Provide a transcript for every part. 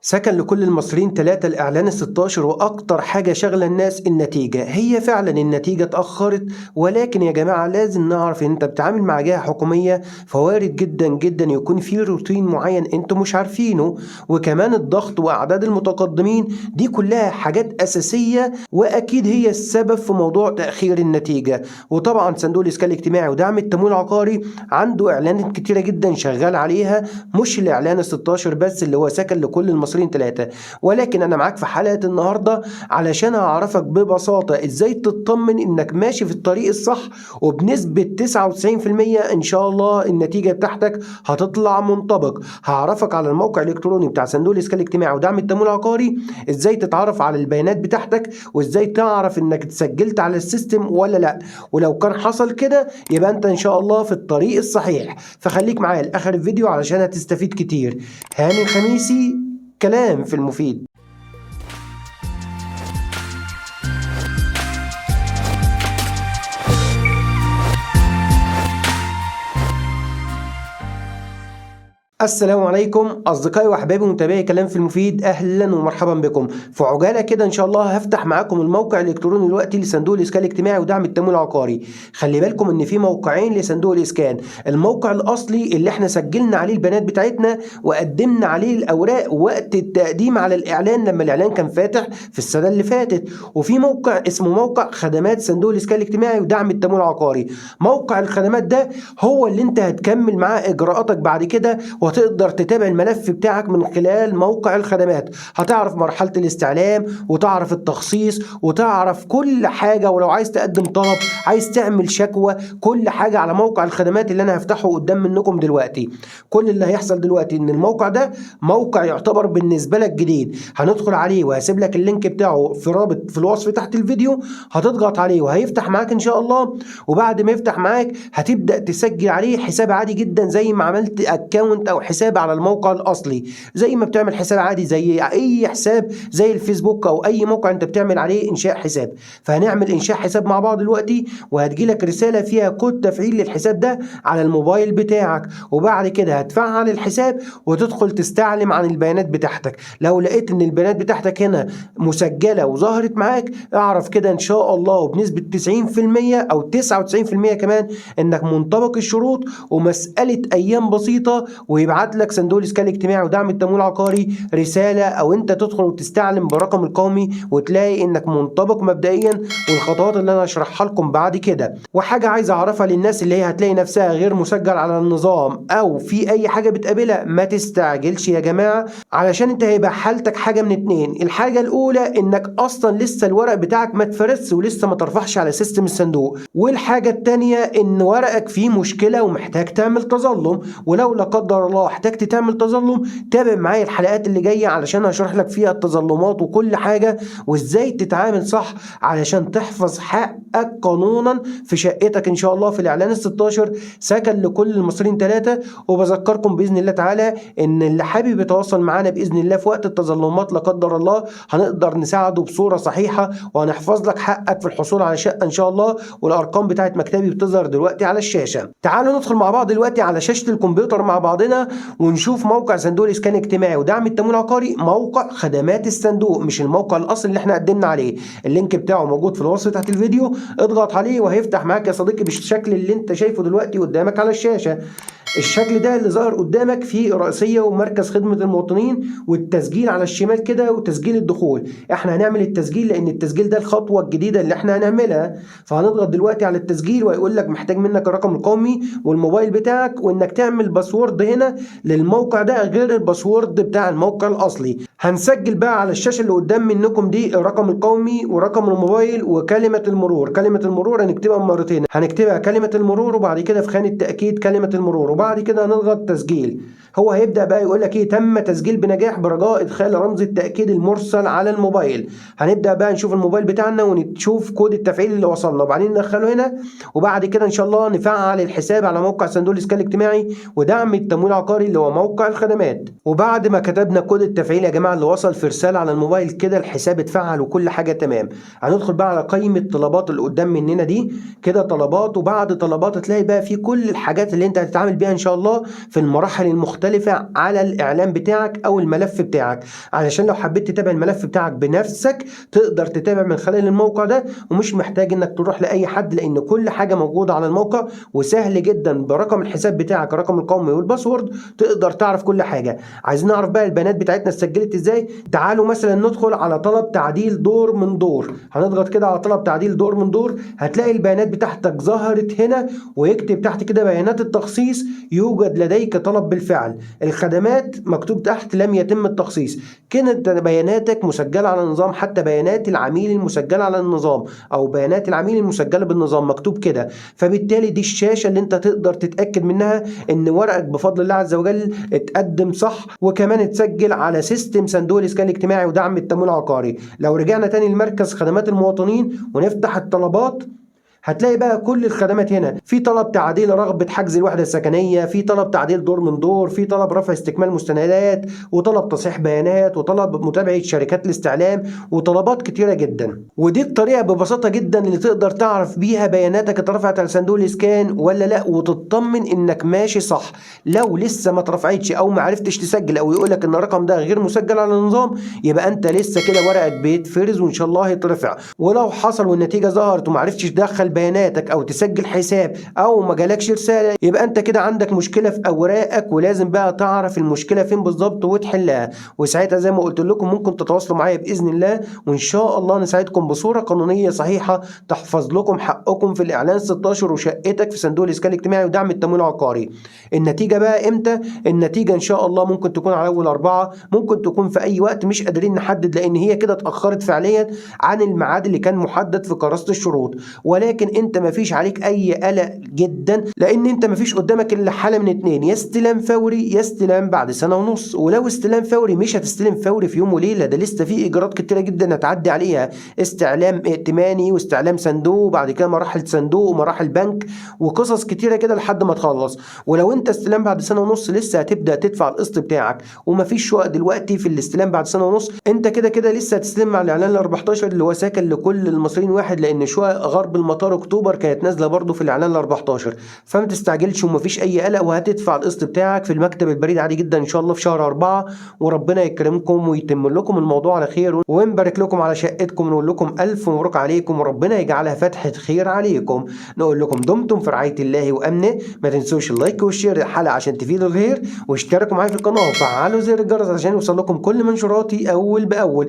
سكن لكل المصريين 3 الإعلان 16. وأكتر حاجة شغلة الناس النتيجة. هي فعلا النتيجة اتأخرت، ولكن يا جماعة لازم نعرف إن أنت بتتعامل مع جهة حكومية، فوارد جدا جدا يكون في روتين معين أنتوا مش عارفينه، وكمان الضغط وأعداد المتقدمين دي كلها حاجات أساسية وأكيد هي السبب في موضوع تأخير النتيجة. وطبعا صندوق الإسكان الاجتماعي ودعم التمويل العقاري عنده إعلانات كتيرة جدا شغال عليها، مش الإعلان 16 بس اللي هو سكن لكل المصريين 3. ولكن انا معاك في حلقة النهاردة علشان اعرفك ببساطة ازاي تطمن انك ماشي في الطريق الصح، وبنسبة 99% ان شاء الله النتيجة بتاعتك هتطلع منطبق. هعرفك على الموقع الالكتروني بتاع صندوق الاسكان الاجتماعي ودعم التمويل العقاري ازاي تتعرف على البيانات بتاعتك، وازاي تعرف انك اتسجلت على ال system ولا لا، ولو كان حصل كده يبقى انت ان شاء الله في الطريق الصحيح. فخليك معايا لاخر الفيديو علشان هتستفيد كتير. هاني الخميسي، كلام في المفيد. السلام عليكم اصدقائي واحبابي ومتابعي كلام في المفيد، اهلا ومرحبا بكم. في عجالة كده ان شاء الله هفتح معاكم الموقع الالكتروني دلوقتي لصندوق الاسكان الاجتماعي ودعم التمويل العقاري. خلي بالكم ان في موقعين لصندوق الاسكان، الموقع الاصلي اللي احنا سجلنا عليه البيانات بتاعتنا وقدمنا عليه الاوراق وقت التقديم على الاعلان لما الاعلان كان فاتح في السنة اللي فاتت، وفي موقع اسمه موقع خدمات صندوق الاسكان الاجتماعي ودعم التمويل العقاري. موقع الخدمات ده هو اللي انت هتكمل معاه اجراءاتك بعد كده، وتقدر تتابع الملف بتاعك من خلال موقع الخدمات. هتعرف مرحلة الاستعلام وتعرف التخصيص وتعرف كل حاجة، ولو عايز تقدم طلب، عايز تعمل شكوى، كل حاجة على موقع الخدمات اللي انا هفتحه قدام منكم دلوقتي. كل اللي هيحصل دلوقتي ان الموقع ده موقع يعتبر بالنسبة لك جديد، هندخل عليه وهسيب لك ال link بتاعه في رابط في الوصف تحت الفيديو، هتضغط عليه وهيفتح معاك ان شاء الله. وبعد ما يفتح معاك هتبدأ تسجل عليه حساب عادي جدا زي ما عملت account او حساب على الموقع الاصلي، زي ما بتعمل حساب عادي زي اي حساب زي الفيسبوك او اي موقع انت بتعمل عليه انشاء حساب. فهنعمل انشاء حساب مع بعض دلوقتي، وهتجيلك رسالة فيها كود تفعيل للحساب ده على الموبايل بتاعك، وبعد كده هتفعل الحساب وتدخل تستعلم عن البيانات بتاعتك. لو لقيت ان البيانات بتاعتك هنا مسجلة وظهرت معاك، اعرف كده ان شاء الله وبنسبة 90% او 99% كمان انك منطبق الشروط، ومسألة ايام بسيطة ويبعت لك صندوق الاسكان الاجتماعي ودعم التمويل العقاري رسالة، او انت تدخل وتستعلم برقم القومي وتلاقي انك منطبق مبدئيا، والخطوات اللي انا هشرحها لكم بعد كده. وحاجة عايز اعرفها للناس اللي هي هتلاقي نفسها غير مسجل على النظام او في اي حاجة بتقابلها، ما تستعجلش يا جماعة، علشان انت هيبقى حالتك حاجة من اتنين. الحاجة الاولى انك اصلا لسه الورق بتاعك ما اتفرزش ولسه ما ترفعش على system الصندوق، والحاجة التانية ان ورقك فيه مشكلة ومحتاج تعمل تظلم. ولو لا قدر الله احتجت تعمل تظلم، تابع معايا الحلقات اللي جاية علشان هشرح لك فيها التظلمات وكل حاجة وازاي تتعامل صح علشان تحفظ حقك قانونا في شقتك ان شاء الله في الاعلان 16 سكن لكل المصريين 3. وبذكركم باذن الله تعالى ان اللي حابب يتواصل معانا باذن الله في وقت التظلمات لا قدر الله هنقدر نساعده بصورة صحيحه، وهنحفظ لك حقك في الحصول على شقه ان شاء الله. والارقام بتاعت مكتبي بتظهر دلوقتي على الشاشة. تعالوا ندخل مع بعض دلوقتي على شاشة الكمبيوتر مع بعضنا ونشوف موقع صندوق الاسكان الاجتماعي ودعم التمويل العقاري، موقع خدمات الصندوق مش الموقع الاصلي اللي احنا قدمنا عليه. ال link بتاعه موجود في الوصف تحت الفيديو، اضغط عليه وهيفتح معاك يا صديقي بالشكل اللي انت شايفه دلوقتي قدامك على الشاشة. الشكل ده اللي ظاهر قدامك فيه رئيسية ومركز خدمة المواطنين والتسجيل على الشمال كده وتسجيل الدخول. احنا هنعمل التسجيل لان التسجيل ده الخطوة الجديدة اللي احنا هنعملها. فهنضغط دلوقتي على التسجيل وهيقول لك محتاج منك الرقم القومي والموبايل بتاعك، وانك تعمل password هنا للموقع ده غير ال password بتاع الموقع الاصلي. هنسجل بقى على الشاشة اللي قدام منكم دي الرقم القومي ورقم الموبايل وكلمة المرور. كلمة المرور هنكتبها مرتين، هنكتبها كلمة المرور وبعد كده في خانة تأكيد كلمة المرور، وبعد كده هنضغط تسجيل. هو هيبدأ بقى يقول لك ايه؟ تم تسجيل بنجاح برجاء ادخال رمز التأكيد المرسل على الموبايل. هنبدأ بقى نشوف الموبايل بتاعنا ونشوف كود التفعيل اللي وصلنا وبعدين ندخله هنا، وبعد كده ان شاء الله نفعل الحساب على موقع صندوق الاسكان الاجتماعي ودعم التمويل العقاري اللي هو موقع الخدمات. وبعد ما كتبنا كود التفعيل يا جماعة جماعة اللي وصل في رسالة على الموبايل كده الحساب اتفعل وكل حاجة تمام. هندخل بقى على قائمة طلبات اللي قدام مننا دي كده، طلبات، وبعد طلبات تلاقي بقى في كل الحاجات اللي انت هتتعامل بيها ان شاء الله في المراحل المختلفة على الاعلان بتاعك او الملف بتاعك، علشان لو حبيت تتابع الملف بتاعك بنفسك تقدر تتابع من خلال الموقع ده، ومش محتاج انك تروح لاي حد لان كل حاجة موجودة على الموقع، وسهل جدا برقم الحساب بتاعك الرقم القومي وال password تقدر تعرف كل حاجة. عايزين نعرف بقى البيانات بتاعتنا اتسجلت ازاي. تعالوا مثلا ندخل على طلب تعديل دور من دور، هنضغط كده على طلب تعديل دور من دور، هتلاقي البيانات بتاعتك ظهرت هنا، ويكتب تحت كده بيانات التخصيص يوجد لديك طلب بالفعل، الخدمات مكتوب تحت لم يتم التخصيص. كانت بياناتك مسجله على النظام، حتى بيانات العميل المسجلة على النظام او بيانات العميل المسجلة بالنظام مكتوب كده. فبالتالي دي الشاشة اللي انت تقدر تتاكد منها ان ورقك بفضل الله عز وجل اتقدم صح، وكمان اتسجل على system صندوق الاسكان الاجتماعي ودعم التمويل العقاري. لو رجعنا تاني لمركز خدمات المواطنين ونفتح الطلبات، هتلاقي بقى كل الخدمات هنا، في طلب تعديل رغبة حجز الوحدة السكنية، في طلب تعديل دور من دور، في طلب رفع استكمال مستندات، وطلب تصحيح بيانات، وطلب متابعة شركات الاستعلام، وطلبات كتيرة جدا. ودي الطريقة ببساطة جدا اللي تقدر تعرف بيها بياناتك اترفعت على صندوق الإسكان ولا لا، وتطمن انك ماشي صح. لو لسه ما اترفعتش او ما عرفتش تسجل او يقولك ان الرقم ده غير مسجل على النظام، يبقى انت لسه كده ورقك بيتفرز وان شاء الله هيترفع. ولو حصل والنتيجة ظهرت وما عرفتش تدخل بياناتك او تسجل حساب او ما جالكش رسالة، يبقى انت كده عندك مشكلة في اوراقك، ولازم بقى تعرف المشكلة فين بالظبط وتحلها. وساعتها زي ما قلت لكم ممكن تتواصلوا معايا باذن الله، وان شاء الله نساعدكم بصورة قانونية صحيحه تحفظ لكم حقكم في الاعلان 16 وشقتك في صندوق الاسكان الاجتماعي ودعم التمويل العقاري. النتيجة بقى امتى؟ النتيجة ان شاء الله ممكن تكون على اول 4، ممكن تكون في اي وقت، مش قادرين نحدد لان هي كده اتاخرت فعليا عن الميعاد اللي كان محدد في كراسة الشروط. ولكن انت مفيش عليك اي قلق جدا، لان انت مفيش قدامك الا حاله من اتنين، يا استلام فوري يا استلام بعد 1.5 سنة. ولو استلام فوري مش هتستلم فوري في يوم وليلة، ده لسه في اجراءات كتيرة جدا هتعدي عليها، استعلام ائتماني واستعلام صندوق، وبعد كده مراحل صندوق ومراحل بنك وقصص كتيرة كده لحد ما تخلص. ولو انت استلام بعد 1.5 سنة لسه هتبدا تدفع القسط بتاعك، ومفيش شقق دلوقتي في الاستلام بعد 1.5 سنة، انت كده كده لسه هتستلم مع الاعلان ال 14 اللي هو ساكن لكل المصريين واحد، لان شقق غرب المطار اكتوبر كانت نازله برضو في الاعلان ال 14. فما تستعجلش ومفيش اي قلق، وهتدفع القسط بتاعك في المكتب البريد عادي جدا ان شاء الله في شهر 4، وربنا يكرمكم ويتم لكم الموضوع على خير، ونبارك لكم على شقتكم ونقول لكم الف مبروك عليكم، وربنا يجعلها فتحه خير عليكم. نقول لكم دمتم في رعاية الله وامنه. ما تنسوش ال like وال share الحلقة عشان تفيدوا الغير، واشتركوا معايا في القناة وفعلوا زر الجرس عشان يوصل لكم كل منشوراتي اول باول.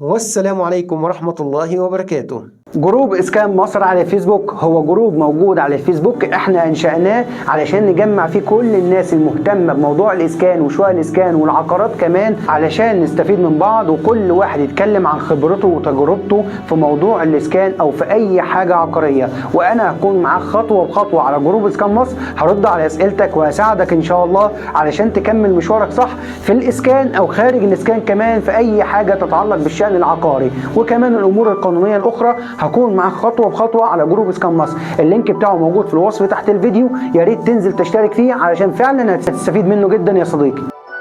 والسلام عليكم ورحمة الله وبركاته. group اسكان مصر على فيسبوك هو group موجود على الفيسبوك، احنا انشأناه علشان نجمع فيه كل الناس المهتمة بموضوع الاسكان وشقق الاسكان والعقارات كمان، علشان نستفيد من بعض، وكل واحد يتكلم عن خبرته وتجربته في موضوع الاسكان او في اي حاجة عقارية. وانا هكون معاك خطوة بخطوة على group اسكان مصر، هرد على اسئلتك وهساعدك ان شاء الله علشان تكمل مشوارك صح في الاسكان او خارج الاسكان كمان، في اي حاجة تتعلق بالشأن العقاري وكمان الامور القانونية الاخرى. هكون معاك خطوة بخطوة على group اسكان مصر، ال link بتاعه موجود في الوصف تحت الفيديو، يا ريت تنزل تشترك فيه علشان فعلا هتستفيد منه جدا يا صديقي.